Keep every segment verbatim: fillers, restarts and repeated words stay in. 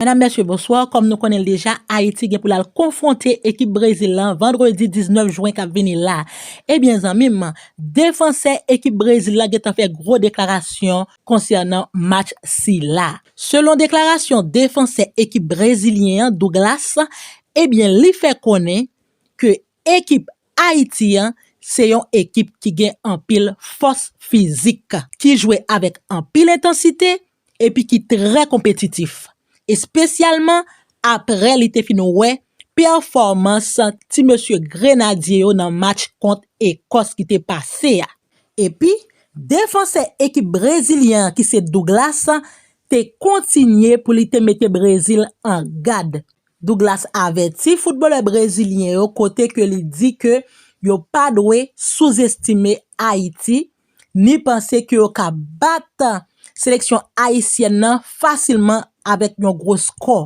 Medam, mesye, bonswa. Kòm nou konnen l deja, Ayiti gen pou l al konfwonte ekip Brezil lan vandredi diznèf jen k ap vini la. Ebyen, zanmi m, defansè ekip Brezil lan gentan fè gwo deklarasyon konsènan match sila. Selon deklarasyon defansè ekip brezilyen an, Douglas, ebyen, li fè konnen ke ekip Ayiti an se yon ekip ki gen anpil fòs fizik, ki jwe avèk anpil entansite epi ki trè konpetitif, espesyalman apre li te fin wè pèfòmans ti mesye Grenadye yo nan match kont Ekòs ki te pase a. Epi, defansè ekip brezilyen an ki se Douglas te kontinye pou li te mete Brezil an gad. Douglas avèti foutbolè brezilyen yo kote ke li di ke yo pa dwe souzestime Ayiti, ni panse ke yo ka bat seleksyon ayisyèn nan fasilman avèk yon gwo skò.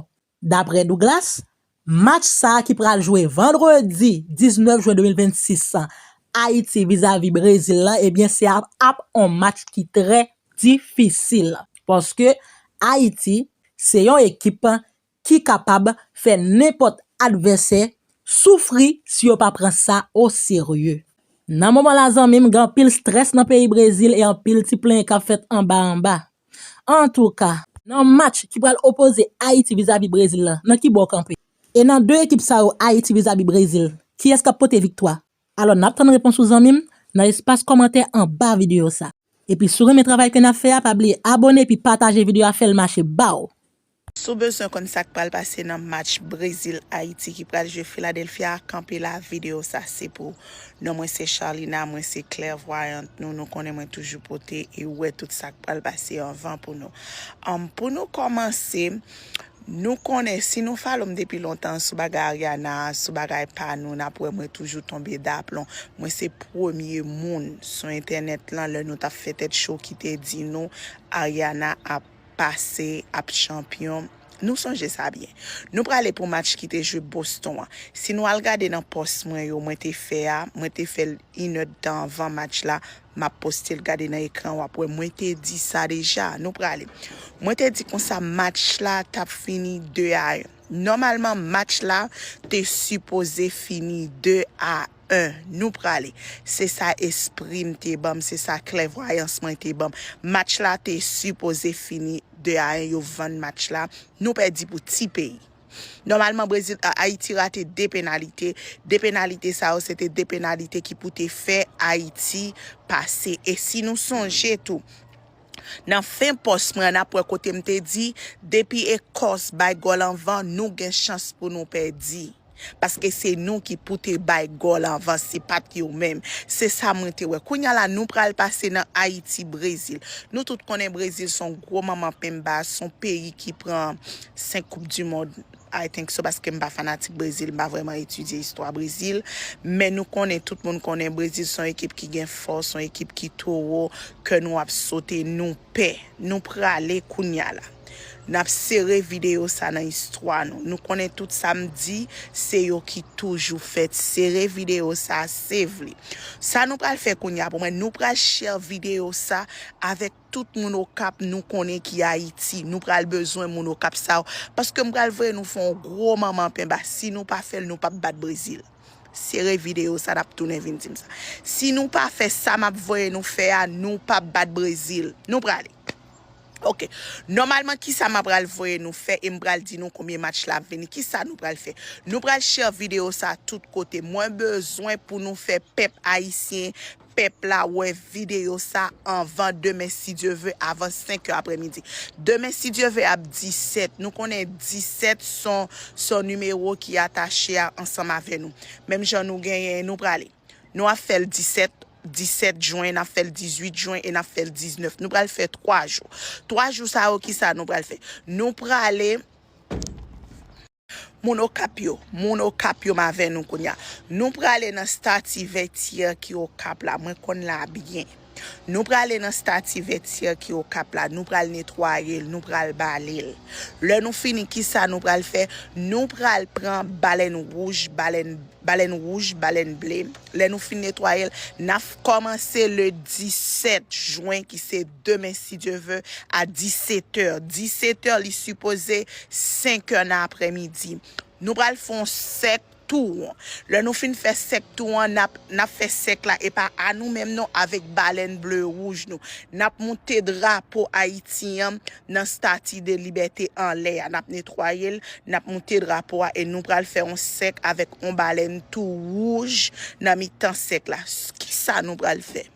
Daprè Douglas, match sa a ki pral jwe vandredi diznèf jen de mil vennsis, Ayiti vizavi Brezil lan, ebyen, se ap, ap on match ki trè difisil. Paske Ayiti se yon ekip ki kapab fè nenpòt advèsè soufri si yo pa pran sa o serye. Nan moman la, zanmi m, gen anpil strès nan peyi Brezil e anpil ti plenyen k ap fèt anba anba. Antouka, nan match ki pral opoze Ayiti vizavi Brezil lan, nan ki bò w kanpe? E nan de ekip sa yo, Ayiti vizavi Brezil, kiyès k ap pote viktwa? Alò, n ap tann repons ou, zanmi m, nan espas kòmantè anba videyo sa. Epi si w renmen travay ke n ap fè a, pa bliye abòne epi pataje videyo a, fè l mache ba w. Si w bezwen konn sa k pral pase nan match Brezil-Ayiti ki pral jwe Filadelfya, kanpe la, videyo sa se pou ou. Non mwen se Charlina, mwen se klèvwayant nou, nou konnen mwen toujou pote e wè tout sa k pral pase anvan pou nou. Ann, pou nou kòmanse, nou konnen, si nou follow m depi lontan sou bagay Ariana, sou bagay pa nou, n ap wè mwen toujou tonbe daplon. Mwen se premye moun sou entènèt lan, lè nou t ap fè tèt cho, ki te di nou Ariana ap pase, ap chanpyon. Nou sonje sa byen. Nou prale pou match ki te jwe Boston an. Si nou al gade nan pòs mwen yo, mwen te fè a, mwen te fè l inèdtan anvan match la, m ap poste l, gade nan ekran, w ap wè mwen te di sa deja. Nou prale. Mwen te di konsa match la t ap fini de a en. Nòmalman, match la te sipoze fini de a en. Nou prale. Se sa espri m te ban m, se sa klèvwayans mwen te ban m. Match la te sipoze fini de a en, yo vann match la. Nou pèdi pou ti peyi. Nòmalman, Brezil, a, Ayiti rate de penalite. De penalite sa yo, se te de penalite ki pou te fè Ayiti pase. E si nou sonje tou, nan fen pòs mwen an, n ap wè kote m te di, depi Ekòs bay gòl anvan, nou gen chans pou nou pèdi. Paske se nou ki pou te bay gòl anvan, se pa t yo menm. Se sa mwen te wè. Kounye a la, nou pral pase nan Ayiti, Brezil. Nou tout konnen Brezil se yon gwo manman penba, se yon peyi ki pran senk koup di mond, I think so, paske m pa fanatik Brezil, m pa vrèman etidye istwa Brezil. Men nou konnen, tout moun konnen Brezil se yon ekip ki gen fòs, se yon ekip ki towo, kè nou ap sote, nou pè. Nou prale kounye a la. N ap sere videyo sa nan istwa nou. Nou konnen tout sa m di, se yo ki toujou fèt. Sere videyo sa, save li. Sa nou pral fè kounye a pou mwen, nou pral share videyo sa avèk tout moun Okap nou konnen ki Ayiti. Nou pral bezwen moun Okap sa yo. Paske m pral voye nou fè yon gwo manman penba. Si nou pa fè l, nou p ap bat Brezil. Sere videyo sa, n ap tounen vin di m sa. Si nou pa fè sa m ap voye nou fè a, nou p ap bat Brezil. Nou prale. Ok. Nòmalman, kisa m ap pral voye nou fè e m pral di nou konbyen match la ap vini? Kisa nou pral fè? Nou pral share videyo sa tout kote. Mwen bezwen pou nou fè pèp ayisyen, pèp la wè videyo sa anvan demen, si Dye ve, avan senk è aprèmidi. Demen, si Dye ve, ap disèt. Nou konnen disèt se yon, se yon nimewo ki atache a ansanm avè nou. Menm jan nou genyen, nou prale. Nou ap fè l disèt, disèt jen, n ap fè l dizuit jen e n ap fè l diznèf. Nou pral fè twa jou. Twa jou sa yo, kisa nou pral fè? Nou prale, moun Okap yo, moun Okap yo, m avè nou kounye a. Nou prale nan Stati Vètyè ki Okap la. Mwen konn la byen. Nou prale nan stati Vètyè ki Okap la, nou pral netwaye l, nou pral bale l. Lè nou fini, kisa nou pral fè? Nou pral pran balèn wouj, balèn, balèn wouj, balèn ble. Lè nou fin netwaye l, n ap kòmanse le disèt jen, ki se demen, si Dye ve, a disetè. Disetè, li sipoze senkè nan aprèmidi. Nou pral fè yon sèk tou won. Lè nou fin fè sèk tou an, n ap, n ap fè sèk la, e pa a nou menm non, avèk balèn ble wouj nou. N ap moute drapo Ayiti an nan Stati de Libète anlè a. N ap netwaye l, n ap moute drapo a, e nou pral fè yon sèk avèk yon balèn tou wouj nan mitan sèk la. Kisa nou pral fè?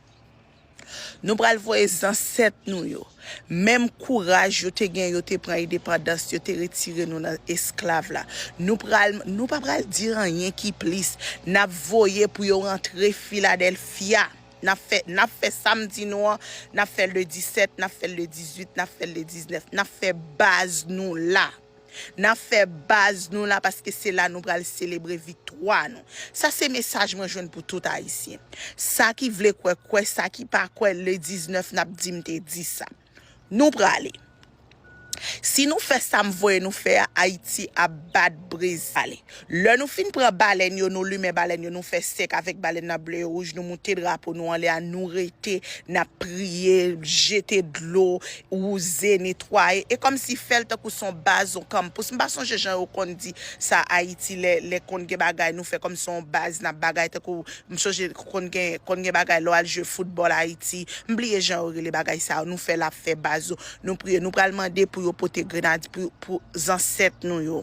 Nou pral voye zansèt nou yo. Menm kouraj yo te gen, yo te pran endepandans, yo te retire nou nan esklav la. Nou pral, nou pa pral di anyen ki plis. N ap voye pou yo rantre Filadèlfya. N ap fè, n ap fè sa m di nou an, n ap fè l le disèt, n ap fè l le dizuit, n ap fè l le diznèf. N ap fè baz nou la. N ap fè baz nou la paske se la nou pral selebre viktwa nou. Sa se mesaj mwen jwenn pou tout Ayisyen. Sa ki vle kwè, kwè, sa ki pa kwè, le diznèf n ap di m te di sa. Nou prale. Si nou fè sa m voye nou fè a, Ayiti ap bat Brezil. Lè nou fin pran balèn yo, nou limen balèn yo, nou fè sèk avèk balèn nan ble e wouj, nou moute drapo nou anlè a, nou rete, n ap priye, jete dlo, wouze, netwaye. E kòmsi fè l tankou se yon baz, yon kanmpous. M pa sonje jan yo konn di sa Ayiti, lè, lè konn gen bagay, nou fè kòmsi se yon baz, n ap bagay tankou, m sonje konn gen, konn gen bagay lè w al jwe foutbòl Ayiti. M bliye jan yo rele bagay sa yo. Nou fè l ap fè baz yo. Nou priye, nou pral mande pou yo pote grenadye, pou, pou zansèt nou yo,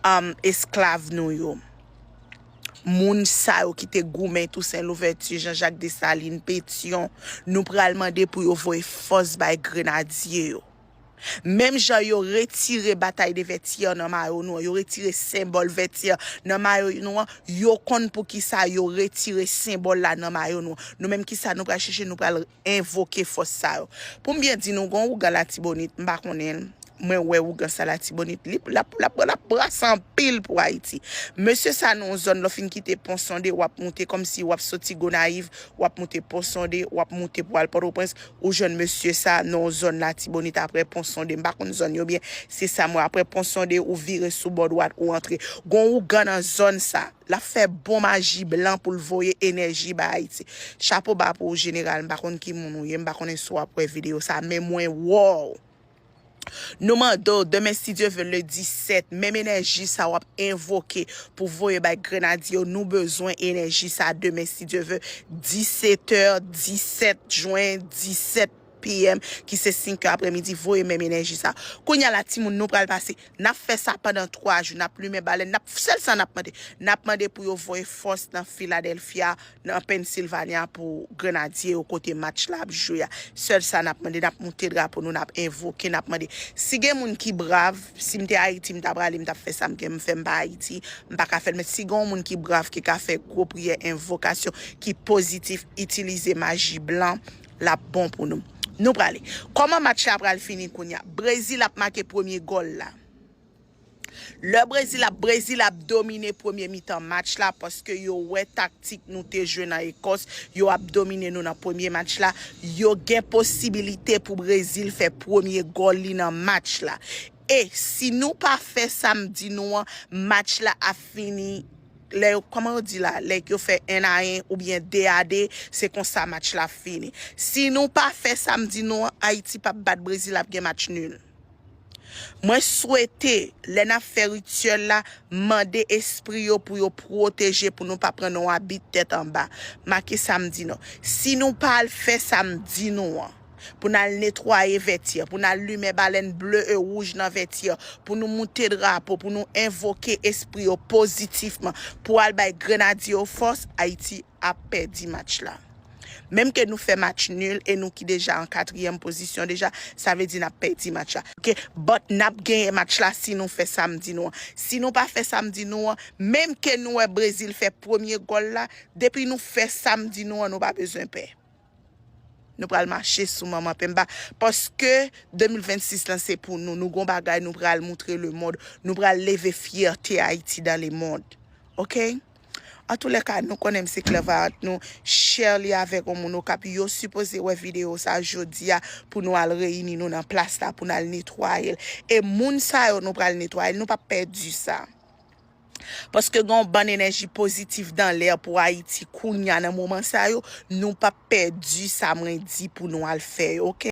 um, esklav nou yo. Moun sa yo ki te goumen Tousen Louvèti, Jan Jak Desalin, Petyon, nou pral mande pou yo voye fòs bay grenadye yo. Menm jan yo retire Batay de Vètyè nan mayo nou an, yo retire senbòl Vètyè nan mayo nou an, yo konn poukisa yo retire senbòl la nan mayo nou an. Nou menm kisa nou pral chèche, nou pral envoke fòs sa yo. Pou m byen di nou, gon ougan Latibonit, m pa konnen l. Mwen wè ougan sa Latibonit, li, l ap, l ap, l ap brase anpil pou Ayiti. Mesye sa nan yon zòn, lè w fin kite Pon Sonde, w ap moute kòmsi w ap soti Gonayiv, w ap moute Pon Sonde, w ap moute pou al Pòtoprens, ou jwenn mesye sa nan yon zòn Latibonit apre Pon Sonde. M pa konn zòn yo byen, se sa m wè. Apre Pon Sonde, ou vire sou bò dwat, ou antre. Gon ougan nan zòn sa. L ap fè bon maji blan pou l voye enèji bay Ayiti. Chapo ba pou ou, jeneral. M pa konn ki moun ou ye, m pa konnen si w ap wè videyo sa, men mwen wè w. Nou mande w, demen, si Dye ve, le disèt, menm enèji sa w ap envoke pou voye bay grenadye yo, nou bezwen enèji sa demen, si Dye ve, disetè, disèt jen, disèt P M, ki se senkè aprèmidi, voye menm enèji sa. Kounye a la, timoun, nou pral pase. N ap fè sa pandan twa jou. N ap limen balèn. N ap, sèl sa n ap mande. N ap mande pou yo voye fòs nan Filadèlfya, nan Pennsylvania pou grenadye yo kote match la ap jwe a. Sèl sa n ap mande. N ap moute drapo nou, n ap envoke, n ap mande. Si gen moun ki brav, si m te Ayiti, m ta prale, m t ap fè sa m gen m fè, m pa Ayiti, m pa ka fè l. Men si gen yon moun ki brav, ki ka fè gwo priyè, envokasyon, ki pozitif, itilize maji blan, l ap bon pou nou. Nou prale. Kòman match la pral fini kounye a? Brezil ap make premye gòl la. Lè Brezil ap, Brezil ap domine premye mitan match la paske yo wè taktik nou te jwe nan Ekòs. Yo ap domine nou nan premye match la. Yo gen posibilite pou Brezil fè premye gòl li nan match la. E si nou pa fè sa m di nou an, match la ap fini lè yo, kòman yo di la, lè yo fè en a en oubyen de a de, se konsa match la fini. Si nou pa fè sa m di nou an, Ayiti p ap bat Brezil, ap gen match nil. Mwen swete, lè n ap fè rityèl la, mande espri yo pou yo pwoteje, pou nou pa pran nan yon abit tèt anba. Make sa m di nou. Si nou pa al fè sa m di nou an, pou n al netwaye Vètyè, pou n al limen balèn ble e wouj nan Vètyè, pou nou moute drapo, pou nou envoke espri yo pozitifman, pou al bay grenadye yo fòs, Ayiti ap pèdi match la. Menm ke nou fè match nil e nou ki deja an katriyèm pozisyon deja, sa vle di n ap pèdi match la. Oke, but n ap genyen match la si nou fè sa m di nou an. Si nou pa fè sa m di nou an, menm ke nou wè Brezil fè premye gòl la, depi nou fè sa m di nou an, nou pa bezwen pè. Nou pral mache sou manman penba. Paske de mil vennsis lan se pou nou. Nou gon bagay nou pral moutre lemonn. Nou pral leve fyète Ayiti dan lemonn. Oke? Antoulèka, nou konnen m se klèvwayant nou, Shirley avèk yon moun Okap, yo sipoze wè videyo sa jodi a pou nou al reyini nou nan plas la, pou n al netwaye l. E moun sa yo nou pral netwaye l, nou p ap pèdi sa. Paske gen yon bann enèji pozitif dan lè pou Ayiti kounye a nan moman sa yo, nou p ap pèdi sa mwen di pou nou al fè yo, oke?